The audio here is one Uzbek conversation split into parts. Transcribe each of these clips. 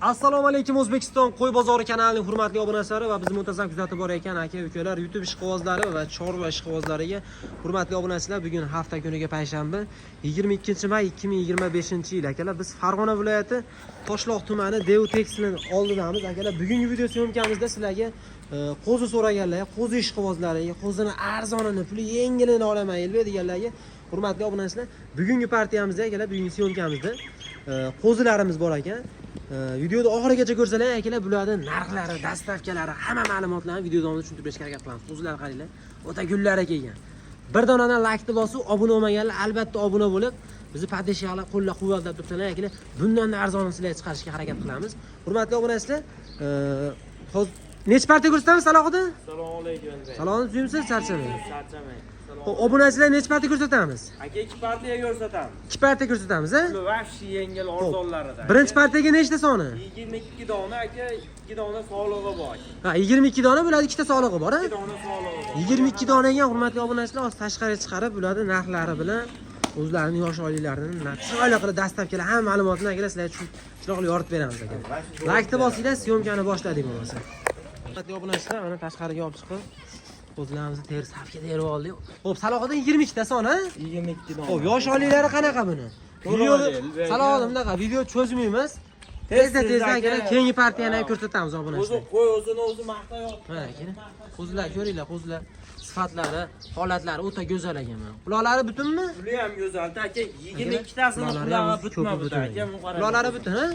Assalomu alaykum, O'zbekiston qo'y bozori kanalining hurmatli obunachilari va bizni muntazam kuzatib borayotgan aka ukalar, YouTube ishqibozlari va chorva ishqibozlariga hurmatli obunachilar, bugun hafta kuniga payshanba, 22 may 2025 yil. Akalar, biz Farg'ona viloyati Toshloq tumani Devu Tekstilning oldidamiz. Akalar, bugungi video съёмка mizda sizlarga qo'zi so'raganlarga, qo'zi ishqibozlariga, qo'zini arzonini, puli yengilini olaman elbek deganlarga, hurmatli obunachilar, bugungi partiyamizda, akalar, bugungi съёмка mizda qo'zilarimiz bor ekan. Videoni oxirigacha ko'rsalar, akalar, bularni narxlari, доставка lari, hamma ma'lumotlarni video davomida tushuntirib berishga harakat qilamiz. Qo'zilar, qaranglar, o'ta gullari kelgan. Bir donadan laykni bosib, obuna bo'lmaganlar albatta obuna bo'lib, bizni поддержка qilib, qo'llab quvvatlab tursalar, akalar, bundan arzonini sizlarga chiqarishga harakat qilamiz. Hurmatli obunachilar, hozir necha partiya ko'rsatamiz, Salohiddin? Assalomu alaykum. Salom, suyimsiz, charchamang. Charchamang. Xo'p, obunachilar, necha partiya ko'rsatamiz? Aka, ikki partiya ko'rsatamiz. Ikki partiya ko'rsatamiz, a? Puli вообще yengil, arzonlarida. Birinchi partiyaga nechta soni? 22 dona, aka, 2 dona solig'i bor. Ha, 22 dona bo'ladi, ikkita solig'i bor, a? 2 dona solig'i bor. 22 dona ekan, hurmatli obunachilar, hozir tashqariga chiqarib, bularni narxlari bilan, o'zlarining yosh oyliklarini chiroyli qilib, доставка lar, hamma ma'lumotini, akalar, sizlarga chiroyli yoritib beramiz, aka. Laykni bosinglar, съёмка ni boshladik bo'lmasa. Hurmatli obunachilar, mana tashqariga olib chiqib, qo'zilarimizni teri safga terib oldik. Xo'p, Salohiddin, 22 ta son, a? 22 dona. Xo'p, yosh oyliklari qanaqa buni? To'rt Videoni oylik. Salohiddin, bunaqa video cho'zmaymiz. Tezda tezda, akalar, keyingi partiyani ham ko'rsatamiz O'zi obunachilar. qo'y o'zini o'zi maqtayapti. Mana, aka, qo'zilar ko'ringlar, qo'zilar sifatlari, holatlari o'ta go'zal ekan mana. Quloqlari butunmi? Puli ham go'zal, aka, 22 tasini Quloqlari ham qulog'i ko'pi butma butun butun, aka. ekan. Buni qarang. Quloqlari butun, ha?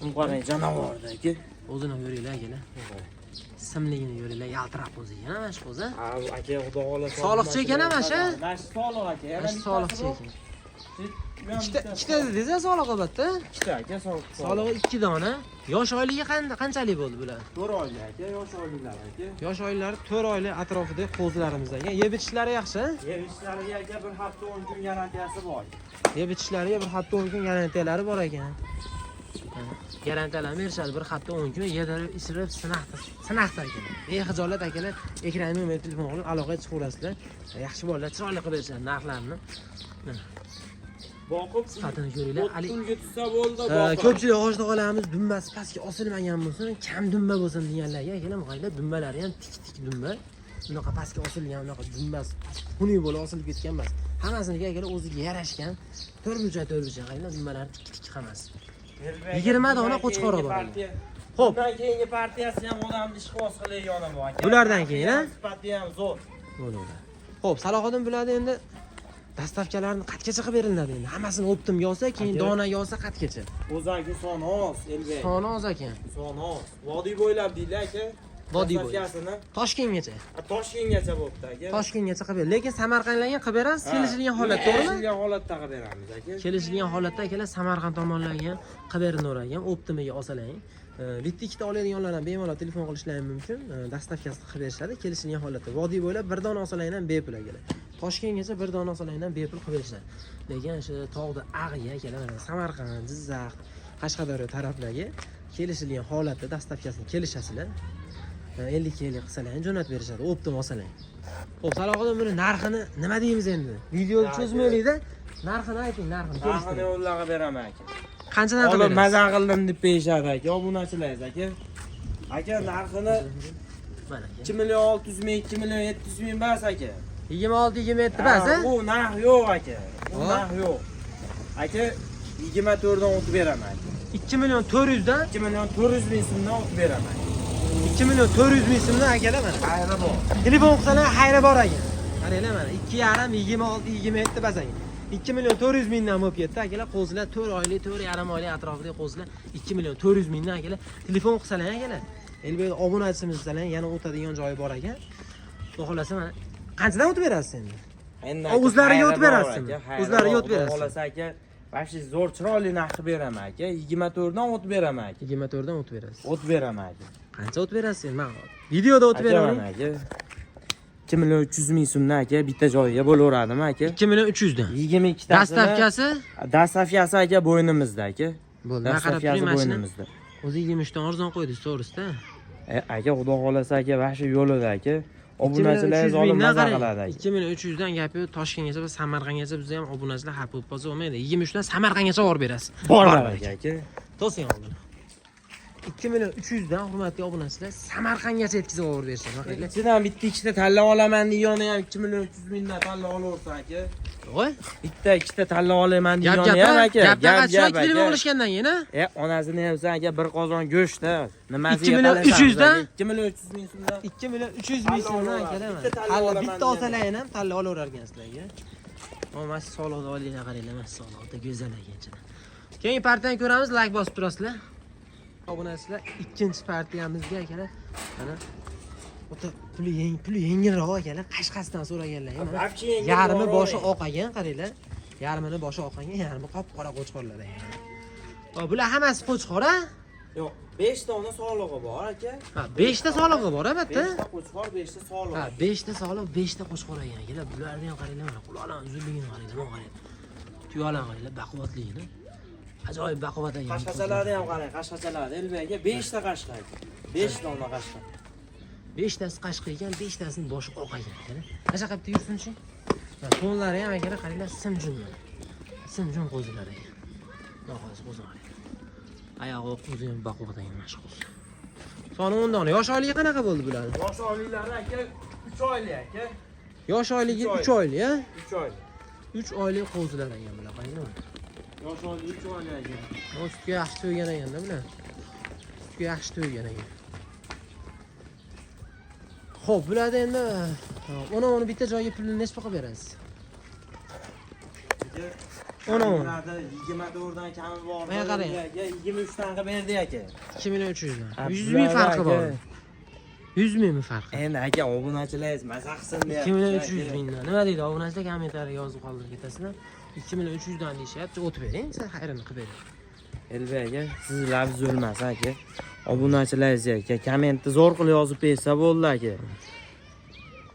Buni qarang, janavorda, aka. O'zini ko'ringlar, akalar. Simligini ko'ringlar, yaltirab qo'zi ekan, mana shu qo'zi. Ha, aka, xudo xohlasa. Soliqchi ekan, mana shu? Mana shu soliq, aka. Mana shu soliqchi ekan. Ikkita, ikkita dedingiz, soliq albatta. Ikkita, aka, soliq. Solig'i ikki dona. Yosh oyligi qanchalik bo'ldi bular? 4 oylik, aka, yosh oyliklar, aka. Yosh oylari 4 oylik atrofida qo'zilarimiz ekan. Yeb ichishlari yaxshi? Yeb ichishlariga, aka, bir hafta 10 kun garantiyasi bor. Yeb ichishlariga bir hafta 10 kun garantiyalari bor ekan. Garantiyalarni berishadi, bir hafta 10 kun yedirib, ichirib, sinaqda, sinaqda ekan. Bexijolat, akalar, ekran nomer telefon qilib aloqaga chiqaverasizlar. Yaxshi bolalar chiroyli qilib berishadi narxlarni. Boqib Sifatini ko'ringlar. Pulga tushsa bo'ldi, boqib. Ko'pchilik og'ochda qolamiz, dumbasi pastga osilmagan bo'lsin, kam dumba bo'lsin deganlarga, akalar, qaranglar, dumbalari ham tik tik dumba. Bunaqa pastga osilgan, unaqa dumbasi xunuk bo'lib osilib ketgan emas. Hammasiniki, akalar, o'ziga yarashgan. To'rt burchak, to'rt burchak, qaranglar, dumbalari tik tik hammasi. 20 dona qo'chqor bor ekan. Xo'p. Bundan keyingi partiyasi ham odamni ishqiboz qiladigan bor, aka. Bulardan keyin, a? Sifati ham zo'r. Bo'ladi. Xo'p, Salohiddin, bularni endi доставка larni qayergacha qilib beriladi endi? Hammasini оптом ga olsa, keyin Aka. donaga olsa qayergacha? O'zi, aka, soni oz, Elbek. Soni oz ekan. Soni oz. Vodiy bo'ylab deydi, aka. Vodiy bo'ylab. Доставка sini Toshkentgacha. Toshkentgacha bo'pti, aka. Toshkentgacha qilib beradi. Lekin Samarqandlarga qilib berasiz, Ha, kelishilgan holat, to'g'rimi? Kelishilgan holatda qilib beramiz, aka. Kelishilgan holatda, akalar, Samarqand tomonlarga ham qilib berilaver ekan, оптом iga olsalar. Bitta ikkita oladiganlar ham bemalol telefon qilishlari mumkin. Доставка sini qilib berishadi kelishilgan holatda. Vodiy bo'ylab bir dona olsalar ham bepul, akalar. Toshkentgacha bir dona olsalar ham bepul qilib berishadi. Lekin shu tog'da ag'iga, akalar, mana Samarqand, Jizzax, Qashqadaryo taraflarga kelishilgan holatda доставка sini kelishasizlar. 50 50 qilsalar ham jo'natib berishadi, оптом olsalar. Xo'p, Salohiddin, buni narxini nima deymiz endi? Videoni Aka. cho'zmaylikda, narxini ayting, narxini Narxini kelishtiring. yo'llaga beraman, aka. Qanchadan qilib Olib berasiz? maza qildim deb berishadi, aka, obunachilaringiz, aka. Aka, narxini Mana, aka. 2 million 600 ming, 2 million 700 ming emas, aka. 26 27 bas, a? U narx yo'q, aka. U Ha? narx yo'q. Aka, 24 dan o'tib beraman, aka. 2 million 400 dan. 2 million 400 ming so'mdan o'tib beraman. 2 million 400 ming so'mdan, akalar, mana. Xayri bor. Telefon qilsalar xayri bor ekan. Qaranglar, mana 2,5, 26 27 bas ekan. 2 million 400 mingdan bo'lib ketdi, akalar, qo'zilar 4 oylik, 4,5 oylik atrofidagi qo'zilar 2 million 400 mingdan, akalar. Telefon qilsalar, akalar. Elbek obunachimiz desalar yana o'tadigan joyi bor ekan. Xudo xohlasa, mana qanchadan o'tib berasiz endi? Endi O, o'zlariga xayri o'tib bor, berasizmi? aka, xayri O'zlariga bor. o'tib berasizmi? Xudo xohlasa, aka, вообще zo'r, chiroyli narx qilib beraman, aka. 24 dan o'tib beraman, aka. 24 dan o'tib berasiz. O'tib beraman, aka. Qancha o'tib berasiz endi? Man videoda o'tib Aka, beraman. mana, aka. 2 million 300 ming so'mdan, aka, bitta joyiga bo'laveradimi, aka? 2 million 300 dan. 22 tasini. Доставка si? Доставка si, aka, bo'ynimizda, aka. Bo'ldi. Man qarab Доставка si turing mana shuni. bo'ynimizda. O'zi 23 dan arzon qo'ydingiz, to'g'risida. Aka, xudo xohlasa, aka, вообще yo'lida, aka. 2 million Obunachilaringiz 300 olib mingdan maza qarang. qiladi, aka. 2 million 300 dan gap yo'q. Toshkentgacha, biz Samarqandgacha, bizni ham obunachilar xafa bo'lib qolsa bo'lmaydi. 23 dan Samarqandgacha borib berasiz. Bor, aka. To'sing oldin. 2 million 300 dan hurmatli obunachilar Samarqandgacha yetkazib olib berishadi. Qaranglar. Ichidan bitta ikkita tanlab olaman degani ham 2 million 300 mingdan tanlab olaversa aka. Voy. Bitta ikkita tanlab olaman Gap degani gap ham aka. Gap gap aka. telefon qilishgandan keyin ha? Onasini ham sen aka bir qozon go'sht-da. Nimasiga 2 million talashamiz 300 dan? aka? 2 million 300 ming so'mdan. 2 million 300 ming Tanlab so'mdan olaveradi. akalar. Bitta tanlab Hali olaman bitta degan. olsalar ham tanlab olaverar ekansizlarga. Mana shu soliqni olinglar qaranglar, mana soliqda go'zal ekan ichida. Keyingi partiyani ko'ramiz, like bosib turasizlar. Obunachilar, ikkinchi partiyamizga akalar, mana o'ta puli yeng, puli yengilroq akalar, qashqasidan so'raganlar. Mana Вообще yengilroq yarmi boshi eng. oq ekan, qaranglar. Yarmini boshi oq ekan, yarmi qop-qora qo'chqorlar ekan. Hop, bular hammasi qo'chqor a? Yo'q, 5 dona solig'i bor aka. Ha, 5 ta solig'i bor a bitta. 5 ta qo'chqor, 5 ta solig'i. Ha, 5 ta soliq, 5 ta qo'chqor ekan akalar. Bularni ham qaranglar, mana quloqlarning uzunligini qaranglar, mana qaranglar. Tuyoqlarni qaranglar, baquvvatligini. Ajoyib baquvvat ekan. Qashqachalarni ham qarang, qashqachalarni Elbek aka 5 ta qashqa aka. 5 dona qashqa. 5 tasi qashqa ekan, 5 tasining boshi oq ekan akalar. Qasha qilib yursinchi. Mana to'nlari ham akalar qaranglar, simjun mana. Simjun qo'zilar ekan. Mana hozir qo'zini qaranglar. Oyog'i qo'zi ham baquvvat ekan mana shu qo'zi. Soni 10 dona. Yosh oyligi qanaqa bo'ldi bularni? Yosh oyliklari aka 3 oylik aka. Yosh oyligi Uch 3 oylik, ha? 3 oylik. 3 oylik qo'zilar ekan bular, qaranglar. Yosh oylik 3 oylik aka. O sutga yaxshi to'ygan ekanda bular. Sutga yaxshi to'ygan ekan. Xo'p, bularda endi uni bitta joyga pulini necha pul qilib berasiz? O'n o'n. Bularda 24 dan kami bor. Menga qarang. Aka 23 dan qilib berdi aka. 2 million 300 dan. Ha, 100 ming bularda farqi bor. aka. 100 mingmi farqi? Endi aka obunachilaringiz maza qilsin deyapti. 2 million 300 mingdan. Nima deydi? Obunachilar kommentariyaga yozib qoldirib ketasizlar. 2 million 300 dan deyishyapti. O'tib bering, siz xayrini qilib bering. Elbek aka, siz labz o'lmasa aka. Obunachilaringiz aka kommentni zo'r qilib yozib bersa bo'ldi aka.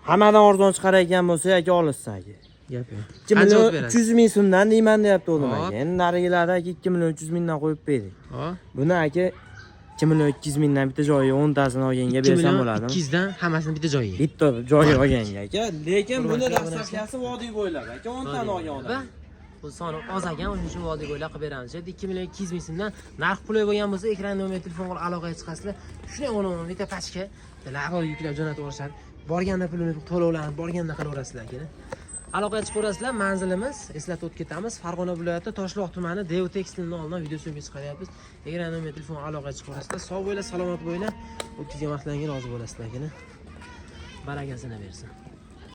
Hammadan arzon chiqarayotgan bo'lsa aka olishsin aka. Gap yo'q. 2 Qancha million o'tib berasiz? 300 ming so'mdan deyman deyapti o'g'lim Hop. aka. Endi narigilarda aka 2 million 300 mingdan qo'yib berdik. Hop. Buni aka 2 million 200 mingdan bitta joyiga 10 tasini olganga 2 bersam million bo'ladimi? 200 dan hammasini bitta joyiga. Bitta joyiga olganga aka. Lekin buni Hurmatli dastlabkisi vodiy bo'ylab aka 10 tani olgan odam. Bu soni oz ekan, o'shuning uchun vodiy bo'ylab qilib beramiz. 2 million 200 ming so'mdan narx qulay bo'lgan bo'lsa, ekran nomer telefon qilib aloqaga chiqasizlar. Shunday o'n bitta pachka labo yuklab jo'natib yuborishadi. Borganda pulini to'lovlarni borganda qilaverasizlar aka. Aloqaga chiqaverasizlar. Manzilimiz eslatib o'tib ketamiz. Farg'ona viloyati Toshloq tumani Dev Tekstilning oldidan video syomka chiqaryapmiz. Ekran nomer telefon aloqaga chiqaverasizlar. Sog' bo'linglar, salomat bo'linglar. O'tkazgan vaqtlaringizga rozi bo'lasizlar aka. Barakasini bersin.